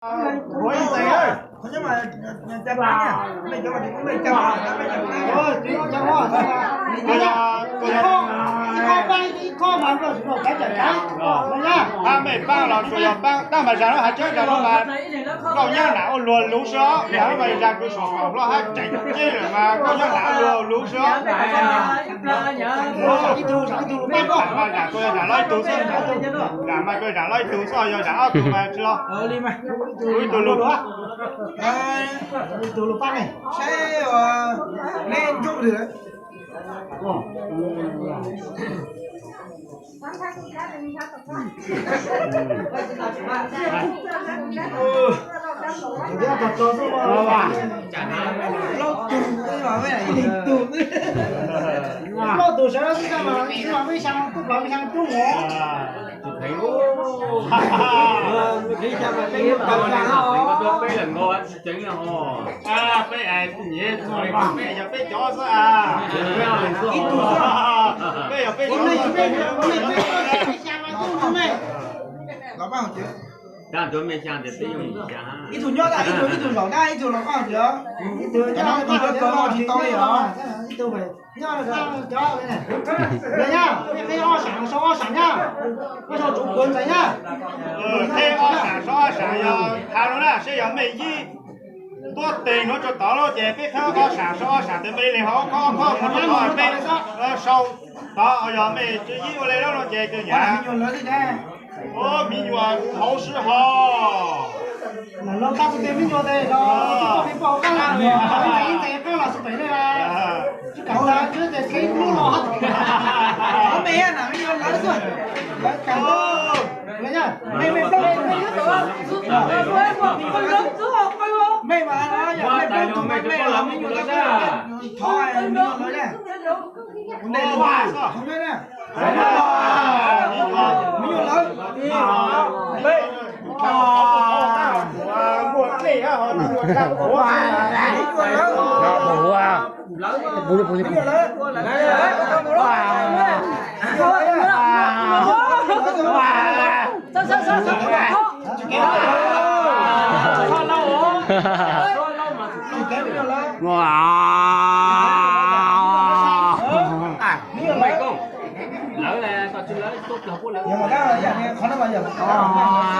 Ua ib ntxees, ib qho paab los tsuas yog paab tab mas zag lub hav tsawb zag lub mas Nkauj Nyab Nam ua luag luv xwb os, zag lub mas zag kws saum qaum hlob hab tseem ceg lawm mas Nkauj Nyab Nam ua luag luv xwb os. Zag mas zag kws zag loj ib tug xwb, zag mas kws zag loj ib tug xwb, yog zag ob tug mas tsis los. Ib tug lug. Saib neb ntsuj lwm. Plaub tug, plaub tug sawv xwb mas, xwb mas peb xyaa, kuj plaub peb xyaa cub mus. Peb yog peb cov xwb, peb yog peb cov xwb. Ib tug nyob, ib tug, ib tug zaum na, ib tug los koj tias, ib tug nyob, ib tug los koj tsis tau li os. Ib tug nyob, cov, nyob, peb qheb ob sam sau ob sam nyab, koj sau tsuv puav ntxees nyab. Qheb ob sam sau ob sam yog thav no na, seb yog mej yib tuab teg nuav tso tod lawm ces peb qheb ob sam sau ob sam tes mej le ho ob khob ob khob nuav rau tod, peb sau tod, yog mej yib ua le lawm no ces kws nyam. Ua miv nyuas hauv sib hos. Lam los tag tus tes miv nyuas tes los tub poj miv poj hauv qab, ib ntxees qab los xub pem ne. Tsis kam tas tsis tes qheb lub los. Mej na, miv nyuas lawv xwb. Lawv kam, mej, mej plaub, mej nyob tod. Mej mas no yog mej plaub tug mas mej los miv nyuas tau, thov miv nyuas lawv na. Kuv ntej lug, thov nyob na. Miv nyuas lawv.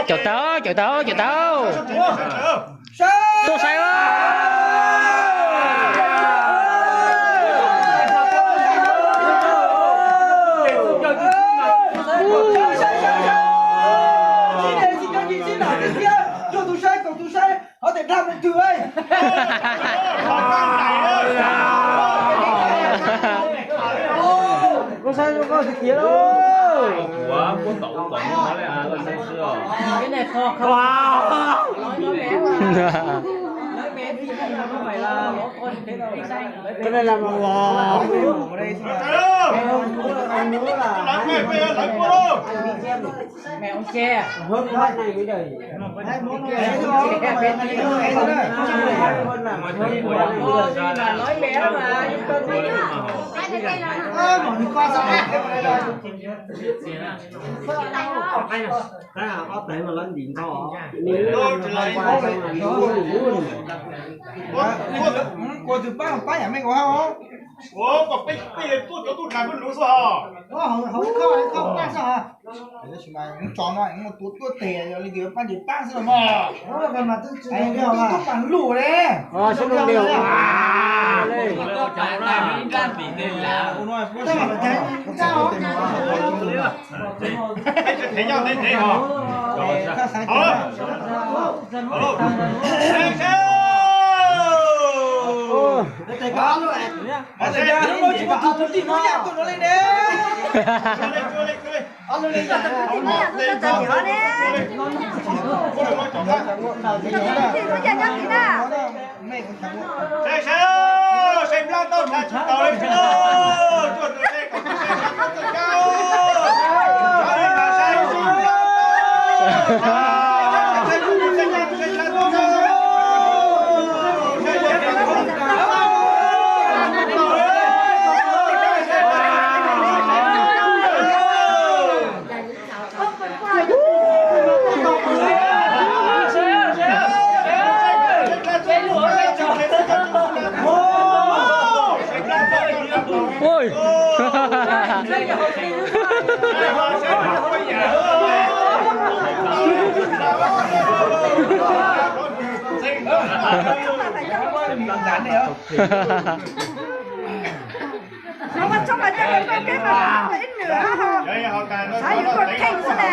Caum tau, caum tau, caum tau. Tuaj saib. Tus saib, tus saib, hov tes dag mus twg. Koj saib koj tiag tiag lauj. Ua tus pab pab yam mej ua hauj. Ua kom peb peb yog tuaj cov tub dlaag peb lug xwb hos. Tso no mus tua tuaj tes yog li tias pab ntes pab xwb los mas. Tub pab lug le. Peb tsis thev nyob ntev ntev hos. Ui. Nó có chốc là chắc là cái mà ít nữa. Sao những con thịt xí nè.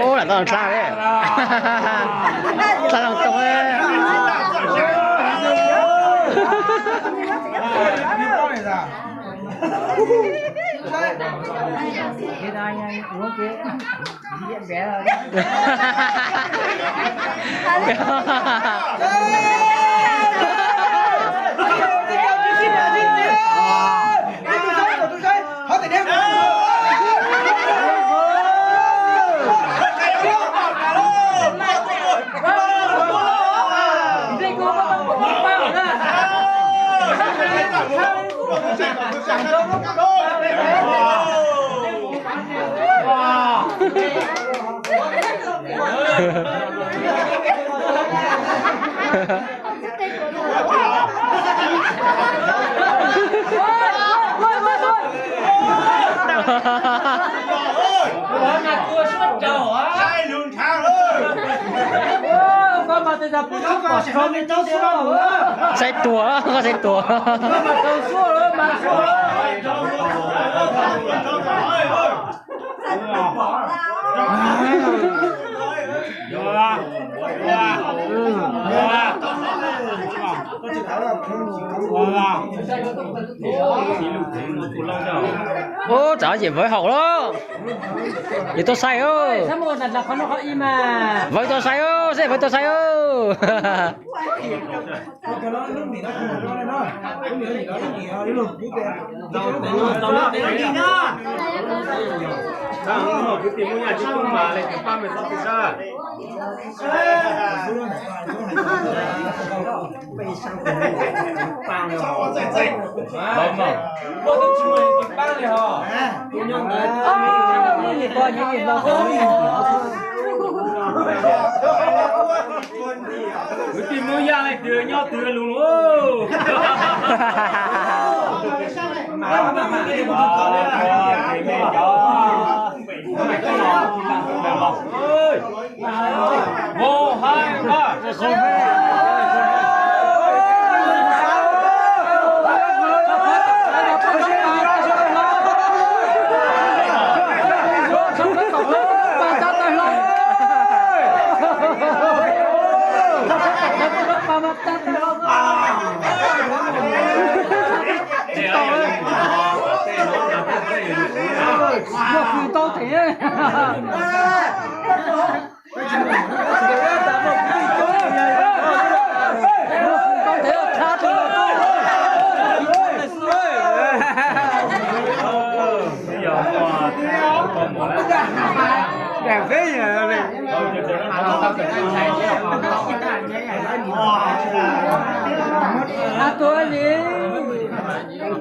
Ub, lam tau tsa li. Tsa loo too. Saib tuag, koj saib tuag. Ub, txav ces vawv haum lawm. Yus tuaj saib, vawv tuaj saib, saib vawv tuaj saib. Kwv tij Hmoob Yaj leej twg nyob twg lug lug.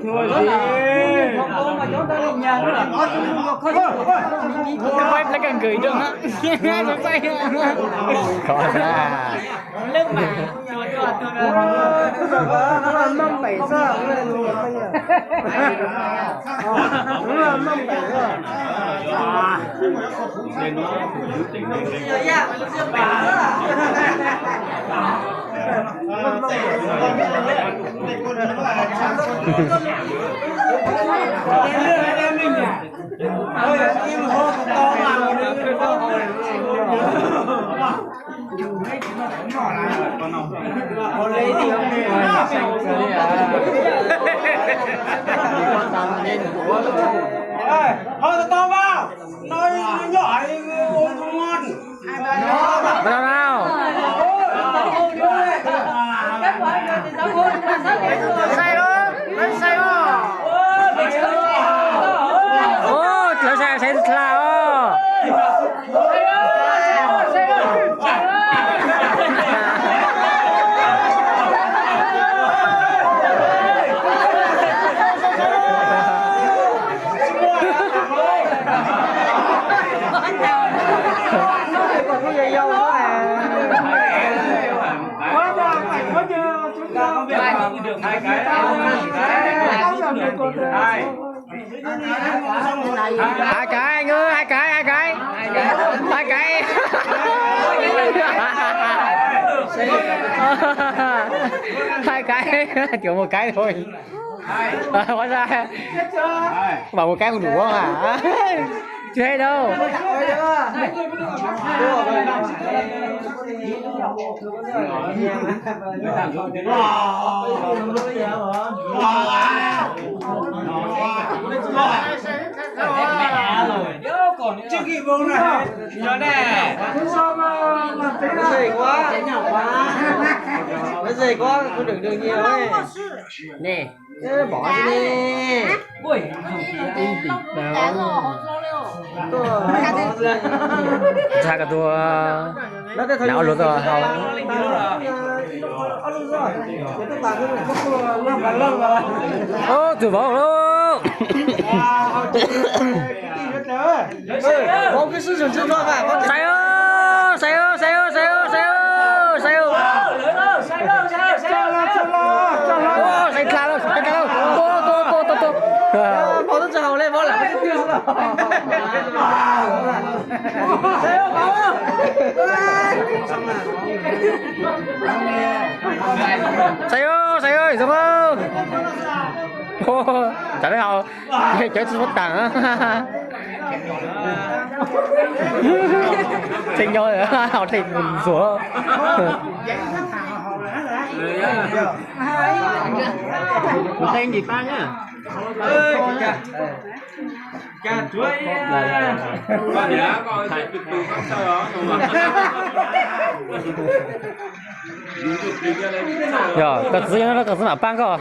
Thua gì? Quay lại gần gửi được á. Khó ra. Lớp mà. Mông bảy giờ. Mông bảy giờ. Ê, ho tau tau mas, no nyob hais ua ngon. Tau tau. Sai os, sai os. Ua, lawv sai sai txhla os. Hai cái anh ơi, hai cái, hai cái. Hai cái. Hai cái, chỉ có một cái thôi. À, hóa ra bảo một cái không đủ không hả? Chưa hết đâu. Trước khi vô này. Nó dày quá. Nó dày quá, không đựng được nhiều ấy. Nè, ê, bỏ đi nè. Ui, txhaj ka tuag. Nws ua luaj tuaj hau. Ub, txug vauv lauj. Sai ub, sai ub, sai ub, sai ub, sai ub, sai ub. Sai dlha lauj, sai dlha lauj. Tua, tua, tua, tua, tua. Sai ub, sai ub, zoo lauj. Ua, tsam no hauv cawv tsis muaj taam. Tseem nyob hauv dlej mus ntxuav. Mus teb nkim pab na. Yog koj txiv, koj txiv mam pab koj.